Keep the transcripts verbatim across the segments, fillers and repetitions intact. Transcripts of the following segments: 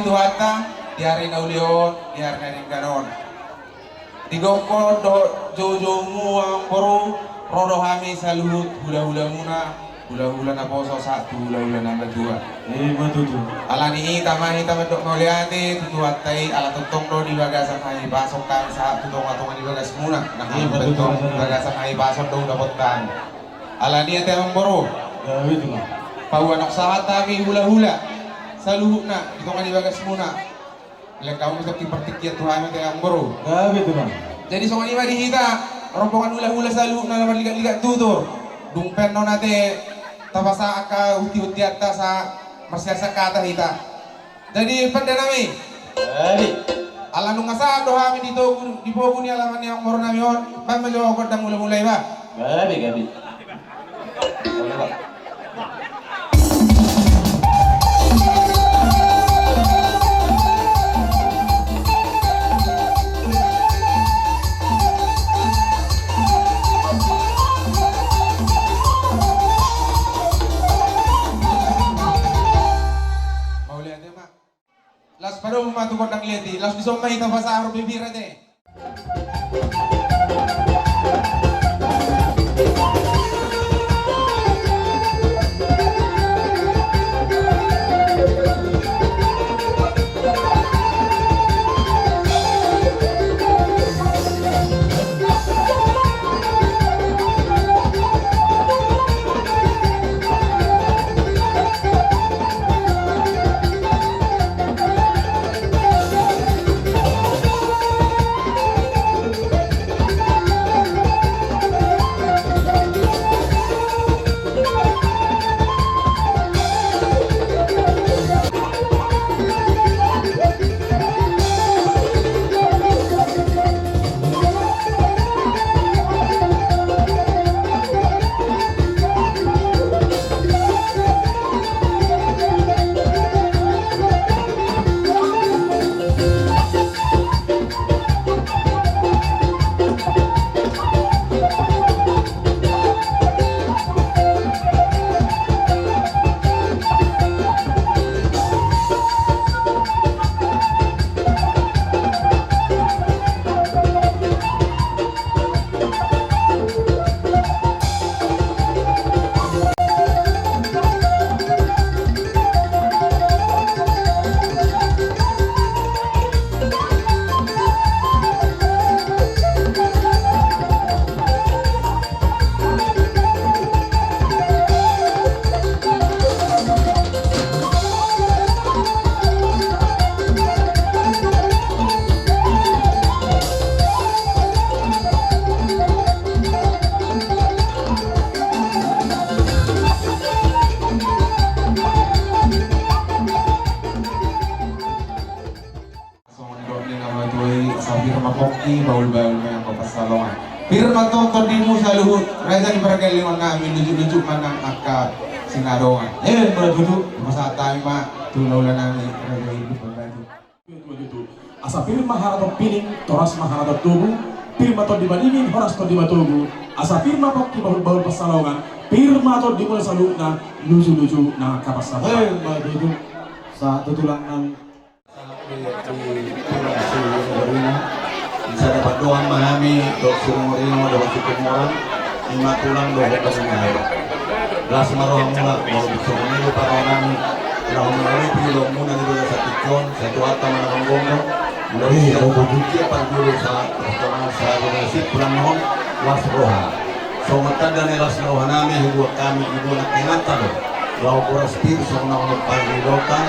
Tuhanta, di ari na uli on, di ari na denggan on. Di gokhon dohot joujoumu amangboru, ro do hami saluhut hulahulamuna, hulahula naposo sahat tu hulahula na matua. Ima tutu. Alani i tama hita mandok mauliate tu Tuhanta i, ala tongtong do di bagasan hahipason hami sahat tu tongatonga ni bagasmuna. Ima tutu. Nang hami tongtong di bagasan hahipason do hudapot hami. Alani i ate amangboru. Paboa nunga sahat hami hulahula saluhutna di tonga ni bagasmuna. Lehon hamu ma tingki partingkian tu hami ate amangboru. Jadi songon i ma di hita rombongan hulahula saluhutna na marligakligat tutur. Dung pe annon ate tapasahat angka huntiuntianta asa marsiasan hata hita. Jadi pande nami. Jadi ala nunga sahat do hami di togu, di pogu ni alaman ni amangboru nami on, baen ma jo gondang mulamula i ba. Jadi jadi. Mauliate ma. Laos padomu ma tu gondang liat i, laos dison ma hita pasahat bibir ate. Songon dok ni na matua i, asa pir ma pongki, bahulbahul ma angka pansalongan. Pir ma tong tondimu saluhut, raja ni pargellengon nami, luju-luju ma nang angka sinadongan. Emma tutu. Pasahat hami ma tu hulahula nami, raja i Lumban Batu. Asa pir ma haraton pining, toras ma haraton tubu, pir ma tondi madingin, horas tondi matogu, asa pir ma pongki, bahulbahul pansalongan, pir ma tondimuna saluhutna, luju-luju nang angka pansalongan. Emma tutu. Sahat tu tulang nami. Sahat di, di tulang si Umar i. Sada pandohan ma hami dohot si Umar i dohot si Tumoran, ima tulang dohot dongan i. Las ma rohamuna, molo songon i do pandohan nami. Laho mangalopi loakmuna di bagasan tingki on, sai Tuhanta ma na manggomgom. Molo sian parjolo sahat tu tonga, sahat tu na sip, tulang on las roha. Songon tanda ni las ni roha nami, hubuat hami, hubuat nangkinanta do. Laho boras pir, songon na mangumpal ni dota,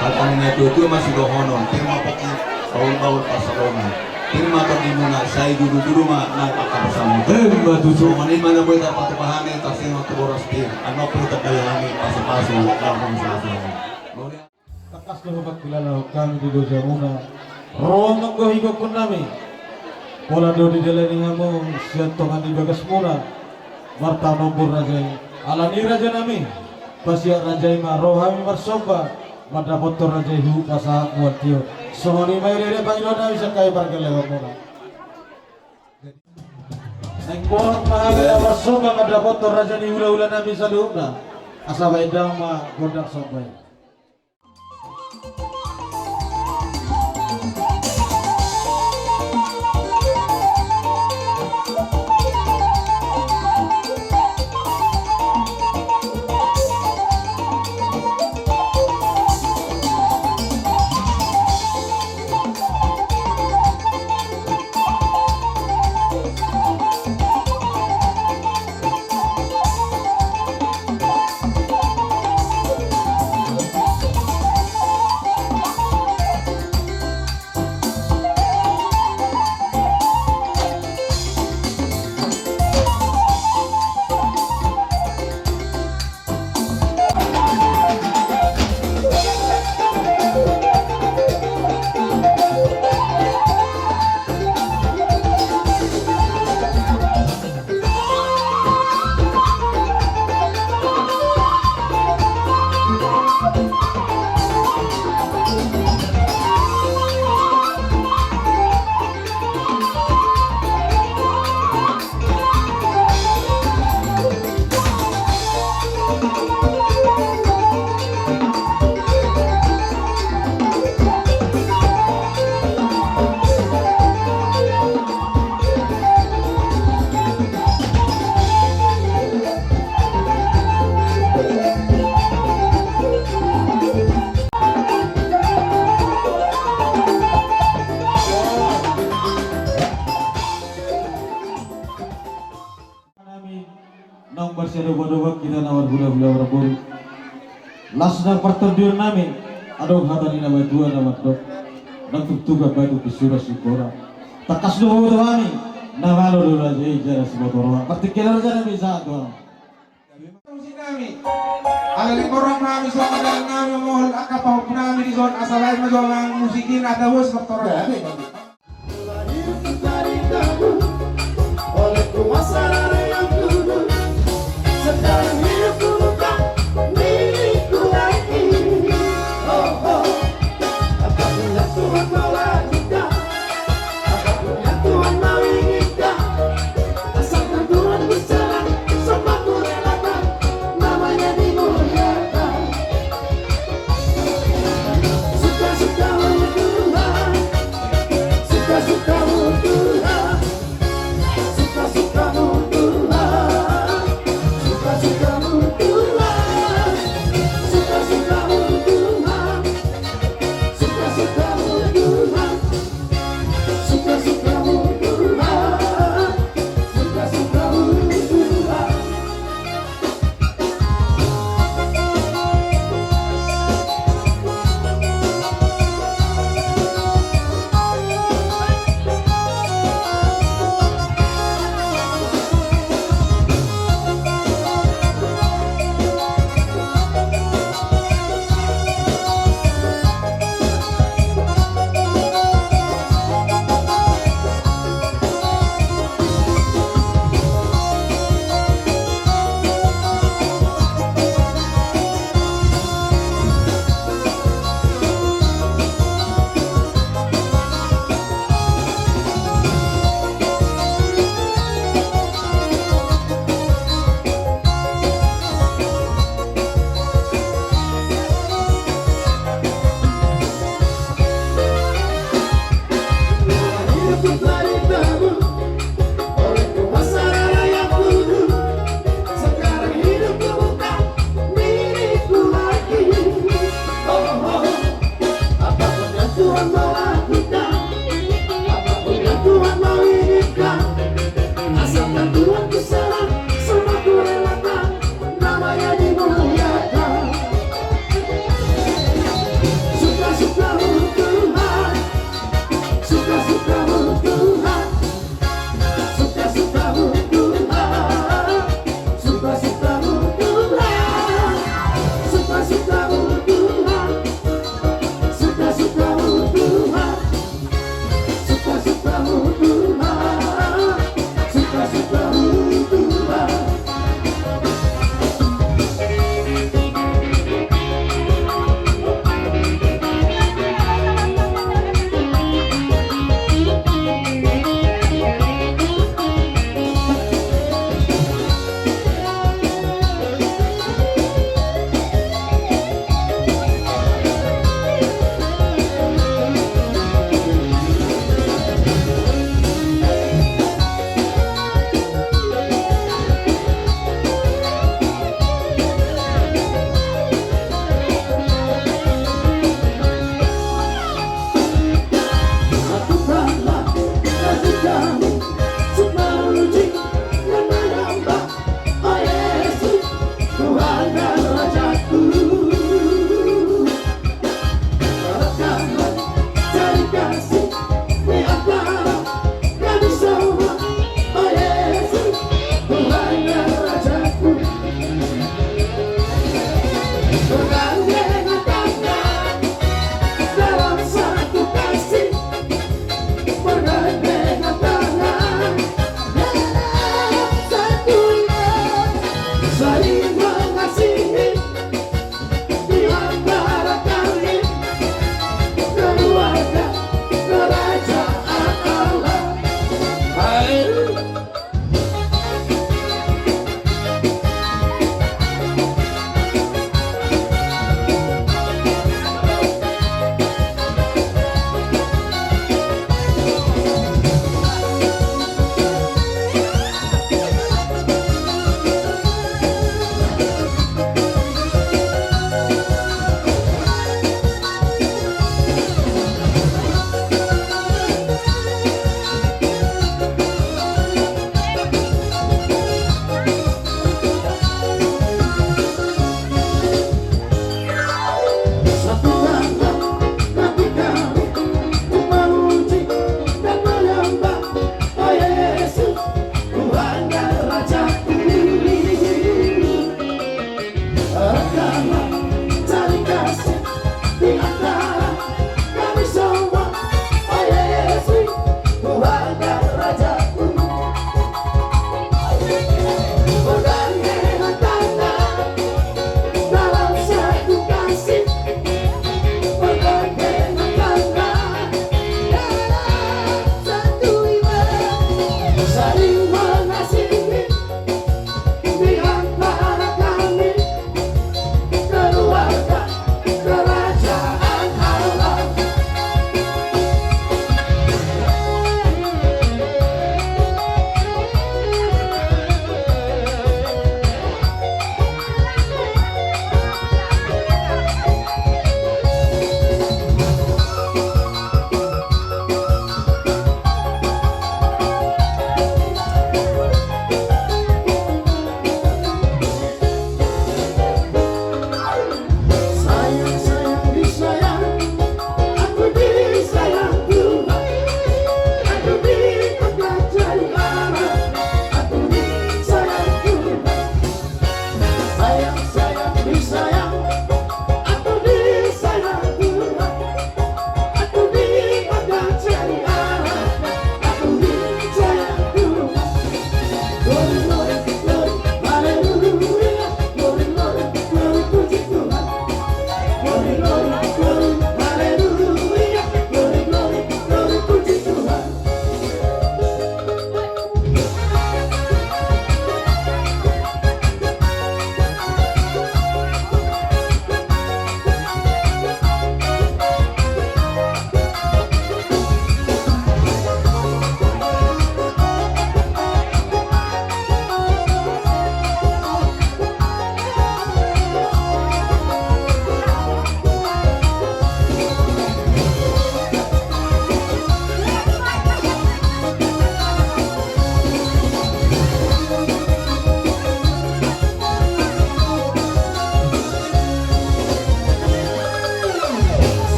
hata ni na tuatua ma sidohonon, pir ma pongki, bahulbahul pansalongan. Pir ma tondimuna, sai jujur-jujur ma nang angka pansalongan. Emma tutu. Songon i ma na boi tarpatupa hami, tarsongon tu boras pir, annon pe tandai hami pasupasu, laho mangusahasahon. Tangkas do hupangkilalahon hami di dojamuna. Ro ma anggo igokhon nami. Pola do didalani hamu sian tonga ni bagasmuna. Martaon ombur raja i. Alani raja nami, pasiat raja i ma ro hami marsomba. Mandapothon raja i huhut pasahat mual tio. Songon i ma ida-ida pangidoan nami sian hami pargellengonmuna. Naeng borhat ma hami na marsomba mandapothon raja ni hulahula nami saluhutna. Asa baen damang ma gondang somba i. Nami naung marsiadopan-dopan hita na marhula-hula marboru. Las na partondion nami, adong hata ni na matua na mandok: Nang tuktukan batu pisuran simbora, tangkas do huboto hami na malo do raja i jala siboto roha. Partingkian raja nami sahat tu hamu. Musik nami. Ala lingkorang nami songon dalan nami, mohon angka pahompu nami dison asa baen ma jo amang musik i na tabo sitorang.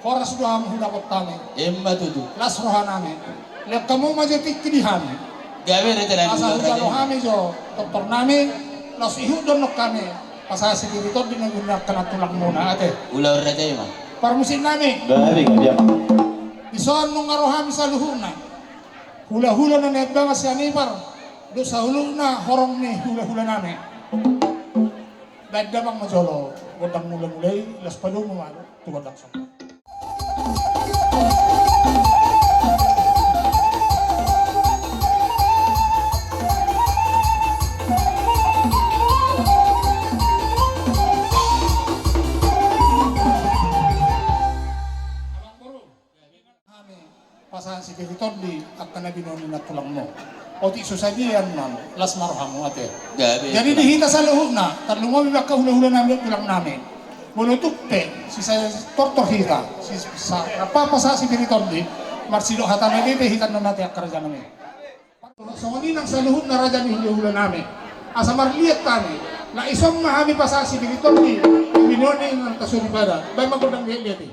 Horas do hamu hudapot hami. Emma tutu. Las roha nami. Lehon hamu ma jo tingki di hami. Gabe rete nami. Asa hujalo hami jo doktor nami. Laos ihut dohonon hami. Pasahat sipir ni tondi na guna angka na tulangmuna ate. Ulaon rete ma. Parmusik nami. Gabe gabe. Dison nunga ro hami saluhutna. Hulahula na niambangan sian Ipar. Dohot saluhutna horong ni hulahula nami. Baen damang ma jolo gondang mulamula i, laos padomu ma tu gondang sombong. Hami pasahat sipir ni tondi angka na binoan ni nantulangmu. Otik so sadia annon, las ma rohamu ate. Jadi di hita saluhutna, tarlumobi angka hulahula nami dohot tulang nami. Molo tung pe sisa tortor hita, sisa rap pasahat sipir ni tondi, marsidok hata na bete hita annon ate angka raja nami. Songon i nang saluhutna raja ni hulahula nami. Asa marliat hami, na dison ma hami pasahat sipir ni tondi, binoan ni nantulangmu. Baen ma gondang liat-liat i.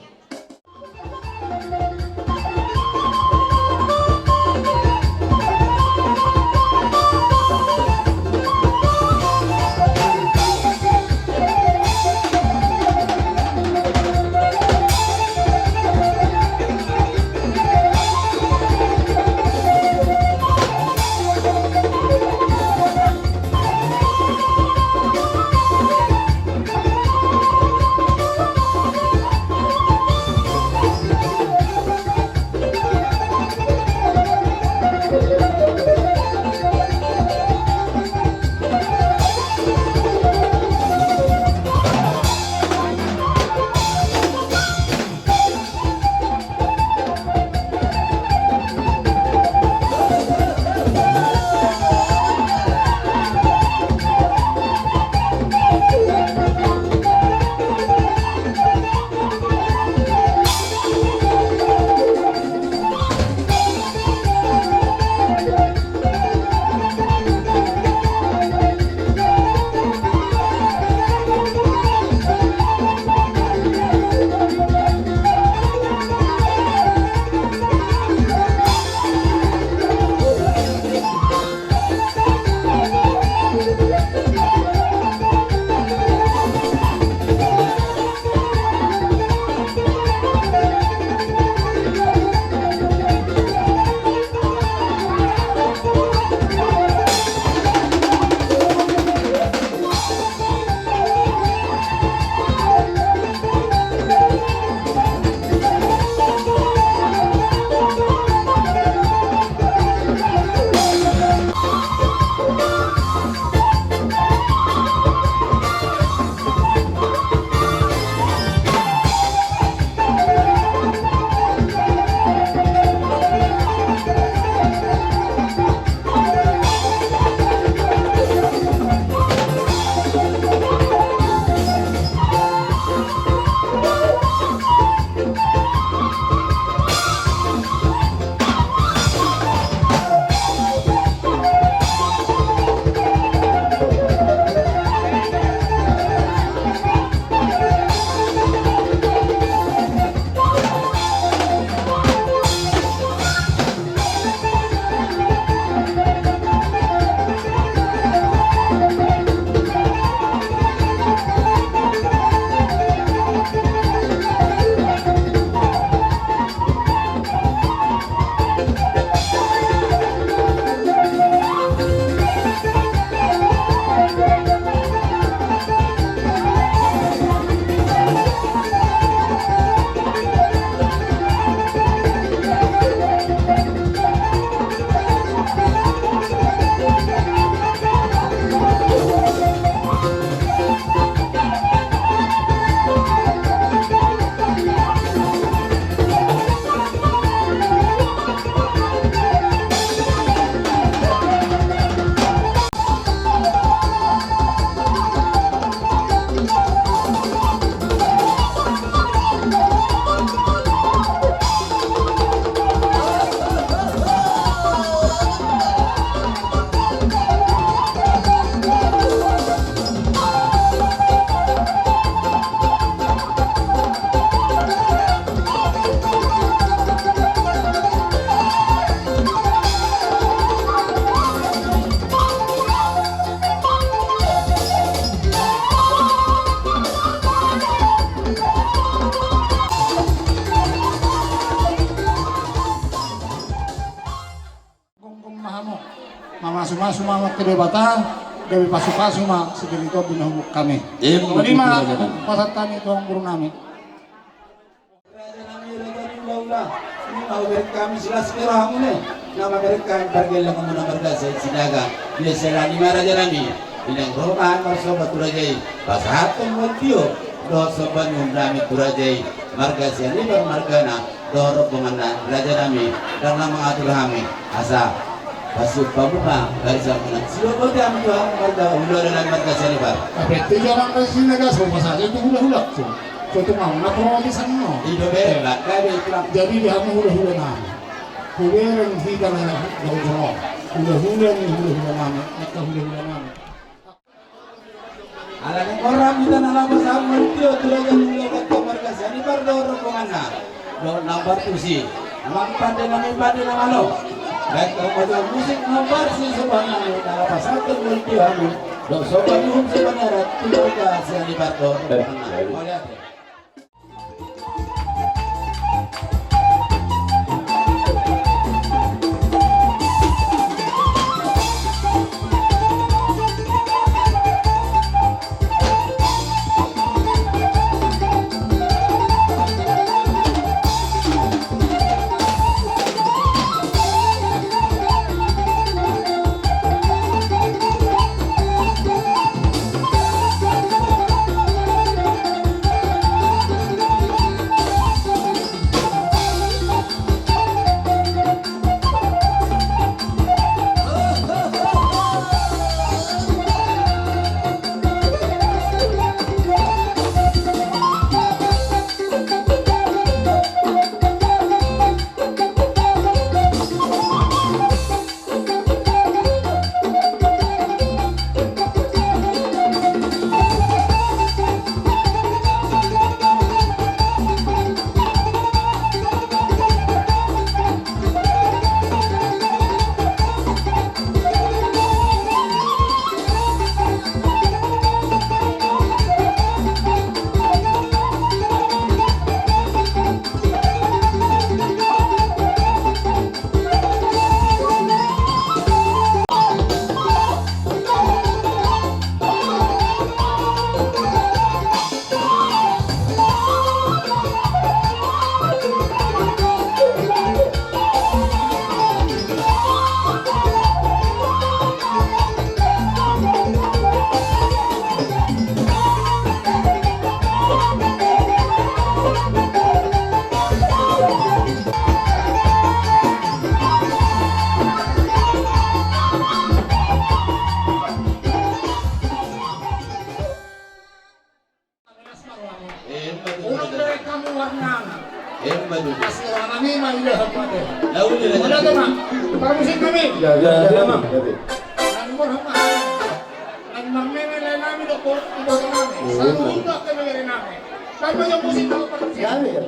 Pasu ma tu Debata, gabe pasu-pasu ma sian i tu na humuruk hami. Ima tutu, raja nami. Pasahat hami tu amangboru nami. Raja nami, raja ni hulahula, ima hubereng hami silas ni rohamuna, na mamereng hami pargellengonmuna marga Sinaga. Ia sai ala ni i ma, raja nami, naeng ro ma hami marsomba tu raja i, pasahathon mauliate dohot somba ni uhum nami tu raja i, marga Sianipar margana dohot rombonganna, raja nami, ndang na mangatur hami asa pasu-, pamuka barisan muna. Sidok boti hami tu hamu marga, hulahula nami marga Sianipar. Tapi tu jalan dari sini gas, rumah sakit tu hulahula tu. Foto mau na promo di sana. Ido be, bangka be, tulang. Jadi di hami hulahula nami. Hubereng hita na bau jero. Hulahula ni hulahula nami, angka hulahula nami. Ala ni i, ro ma hita na laho pasahat mauliate tu raja ni hulahula, tu marga Sianipar dohot rombonganna. Dohot na partusi. Amang pande nami, pande na malo. Baen ma jo musik na parsisomba nami, na laho pasahathon mauliate hami. Dohot somba ni uhum, somba ni adat tu marga Sianipar dohot rombonganna. Mauliate. Emma tutu. Ulang dari kamu warnang. Emma tutu. Kasih warna ni ma ida hapate. Lalu dia. Ulang tema. Permusik kami. Ya, ya, ya, Mang. Nang murah mahal. Nang marmeme lae nami dohot iboto nami. Saru udah ke bebere nami. Tanpa yang musik kalau permusik. Ya, ya.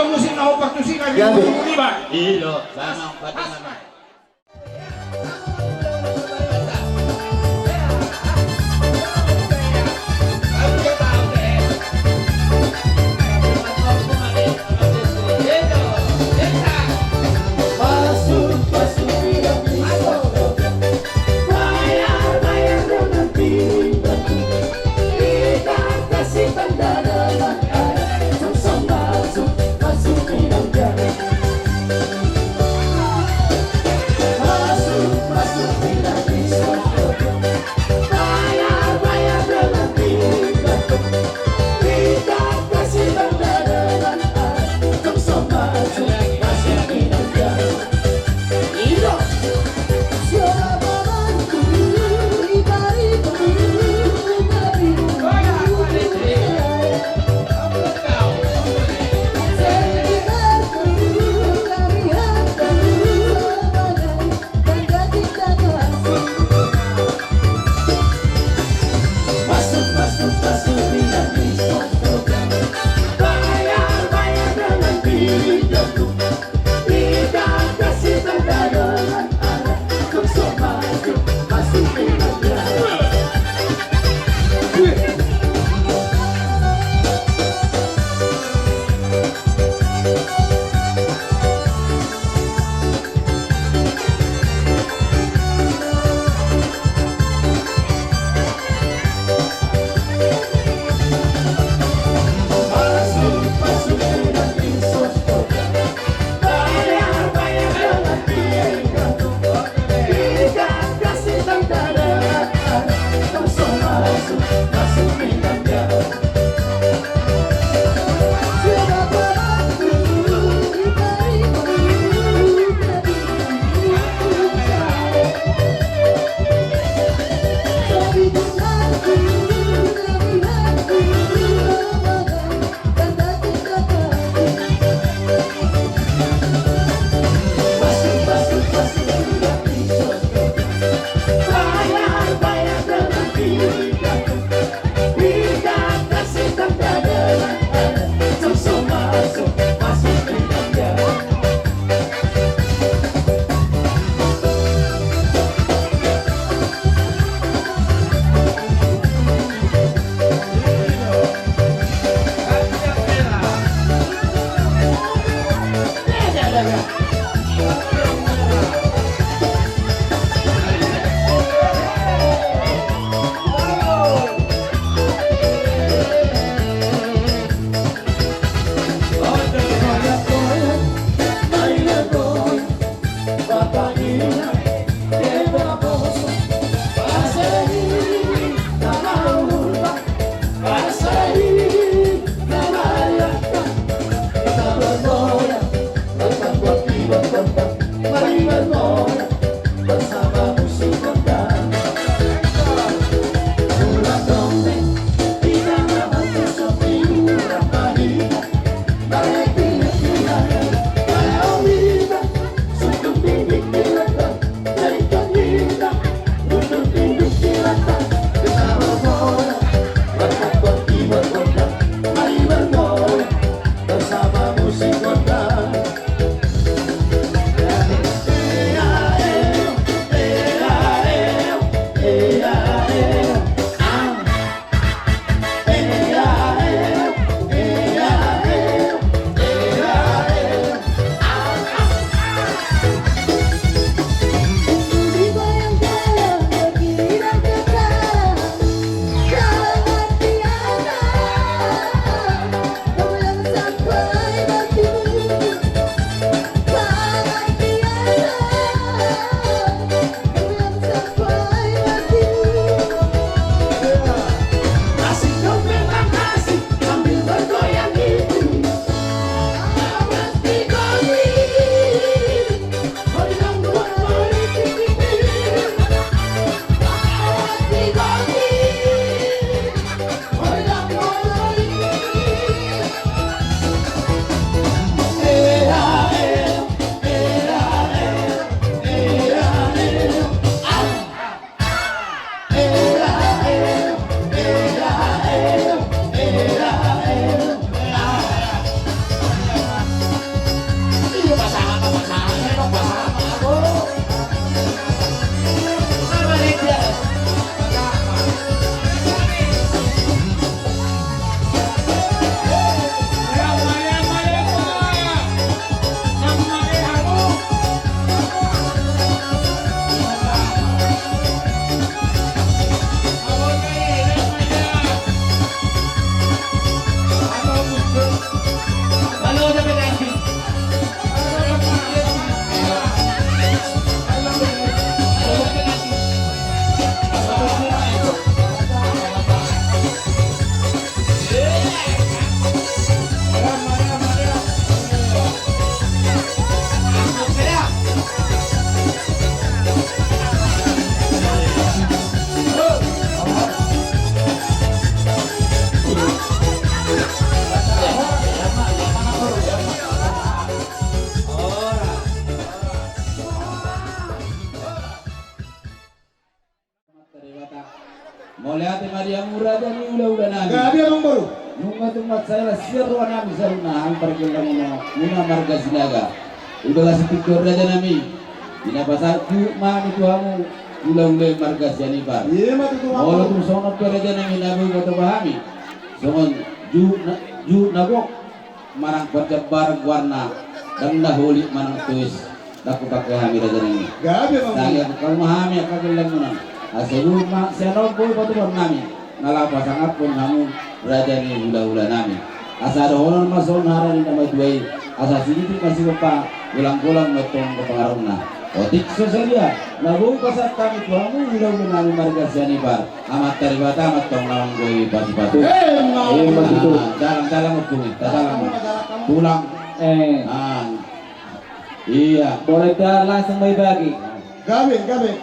Musik na opat tusi na. Iya, di Bang. Ilo, Bang, Bang. Mauliate ma di hamu raja ni hulahula nami. Gabe amangboru. Nunga tung mansai las sian roha nami saluhutna hami pargellengon muna marga Sinaga. Di bagasan tingki on raja nami, di na pasahat juhut ma hami tu hamu hulahula marga Sianipar. Molo tung songon on pe raja nami na boi hutoba hami songon juhut na, juhut na gok manang parjambaran goarna, ndang na holik manang tois, ndang hupangke hami raja nami. Gabe ma. Sai angka ma hami angka gellengon muna. Asa juhut ma sian on boi patupaon nami na laho pasangaphon hamu raja ni hulahula nami. Asa dohonon ma songon hata ni na matua i, asa sititik ma sigompa, golang-golang ma tong pangarahutna. Otik so sadia na boi pasahat hami tu hamu hulahula nami marga Sianipar. Amanta Debata ma tong na manggoi pasupasu. Emma tutu. Dalan, dalan ompung i, dalan. Tulang. Eh. Ia. Boleh dah langsung mai bagi. Gabe, gabe.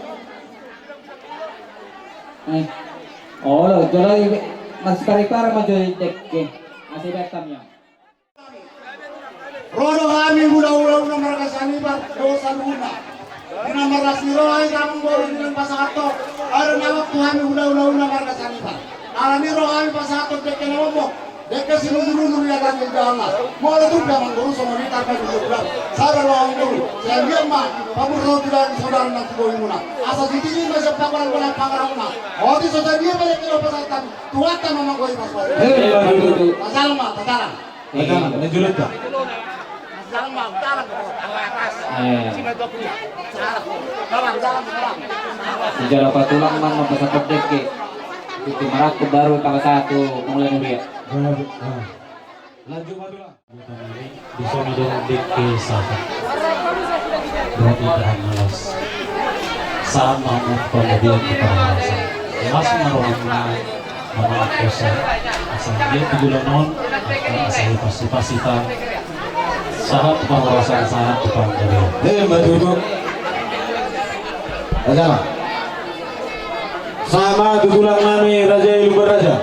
Eh. Olo, jolo i, Mas Paripar ma jolo i dekke. Asa i batam ya. Ro do hami hulahula muna marga Sianipar dohot saluhutna. Di na marlas ni roha i amangboru di na pasahathon. Ai do na gok tu hami hulahula muna marga Sianipar. Alani ro hami pasahathon dekke na momok. Dekke sinundur-undur ia dan di dalam. Molo tung pe amangboru songon i tarbaen di bulan. Sada do amangboru. Sai anggiat ma pamurrohon tu dalan saudara na tu bohi muna. Asa sititik ma sian pagolang-golang pangarahutna. Otik so sadia pe dekke na pasahat hami. Tuhanta ma manggoi pasupasu. Hei, hei, hei. Tajalang ma, tajalang. Tajalang, na juluk ta. Sijalo patulang ma na pasahat dekke. Itu marangkup baru tanggal satu mulai mulia. Lanjut patulang. Di son adong dekke sahat. Roti tahan malas. Sahat ma panggabean di parhorasan. Las ma rohamuna. Mama kosa, asa dia tu bulan on, asa hipas-hipas hita. Sahat parhorasan, sahat tu panggabean. Emma tutu. Raja. Sama tu tulang nami, Raja i Lumban Raja.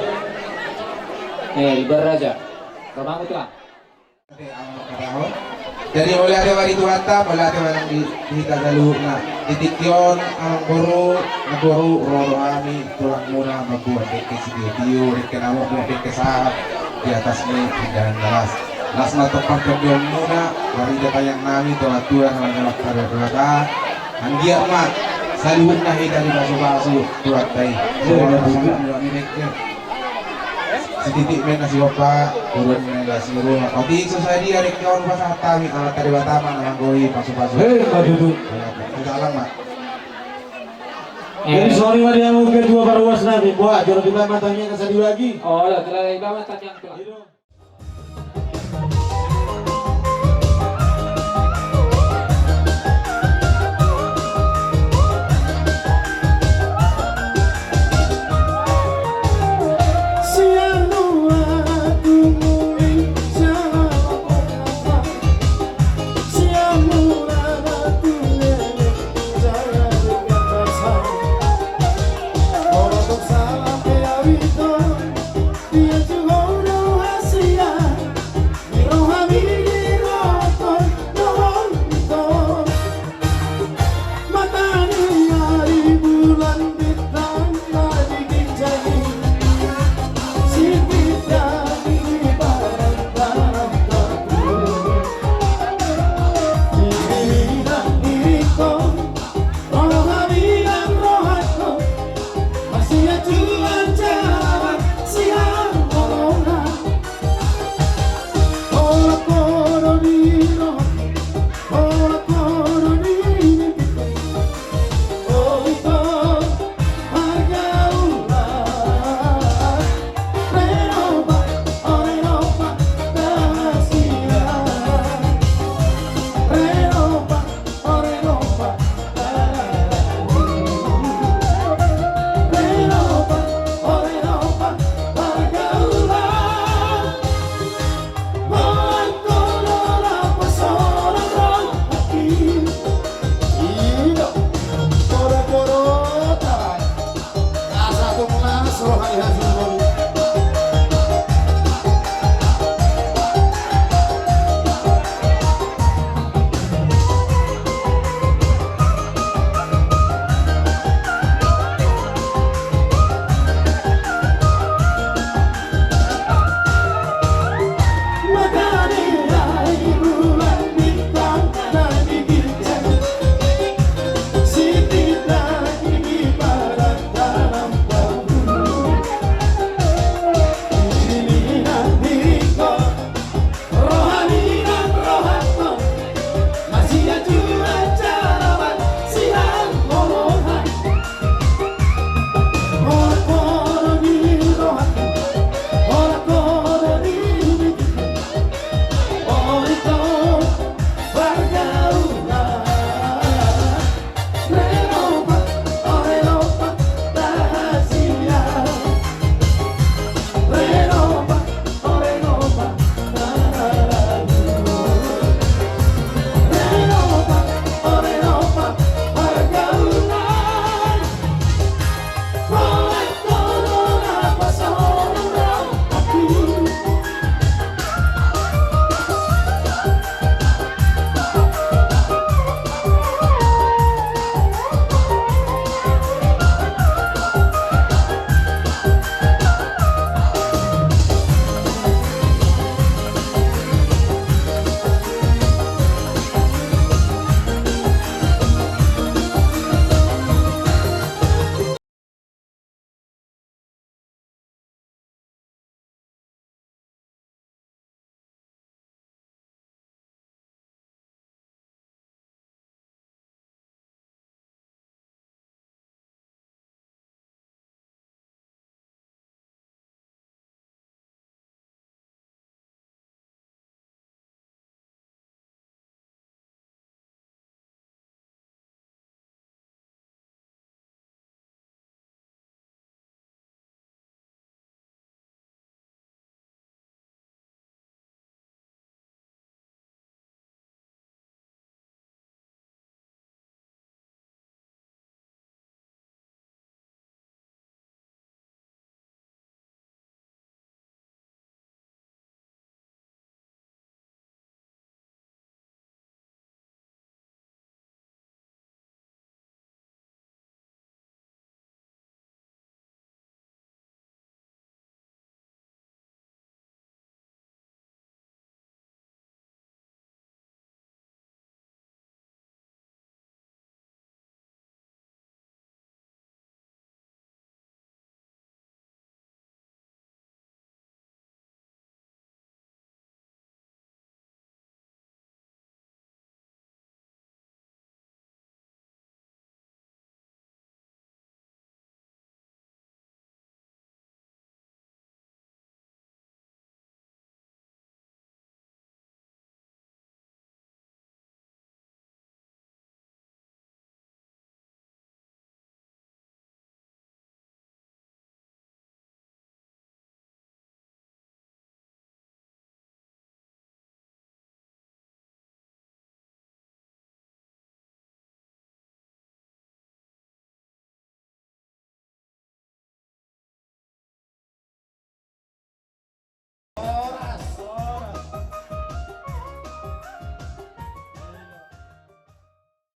Eh, Lumban Raja. Romamu tulang. Jadi mauliate ma di Tuhanta, mauliate ma nang di, di hita saluhutna. Di tingki on amangboru, amangboru, ro do hami tulangmuna mamboan dekke sitio-tio, dekke na momok, dekke sahat di atas ni indahan na las. Las ma tong parjambaranmuna, marhite tangiang nami tu Amanta na martua na marnama Debata. Anggiat ma saluhutna hita dipasu-pasu Tuhanta i. Sititik ma na sigompa, turun ma na siruar. Otik so sadia dekke on pasahat hami, Amanta Debata ma na manggoi pasu-pasu. Hei, Pak Dudu. Tajalang ma. Jadi songon i ma di hamu ketua parhuas nami, buat jolo dibaen ma tangiang na sadia lagi. Olo, jolo dibaen ma tangiang tulang.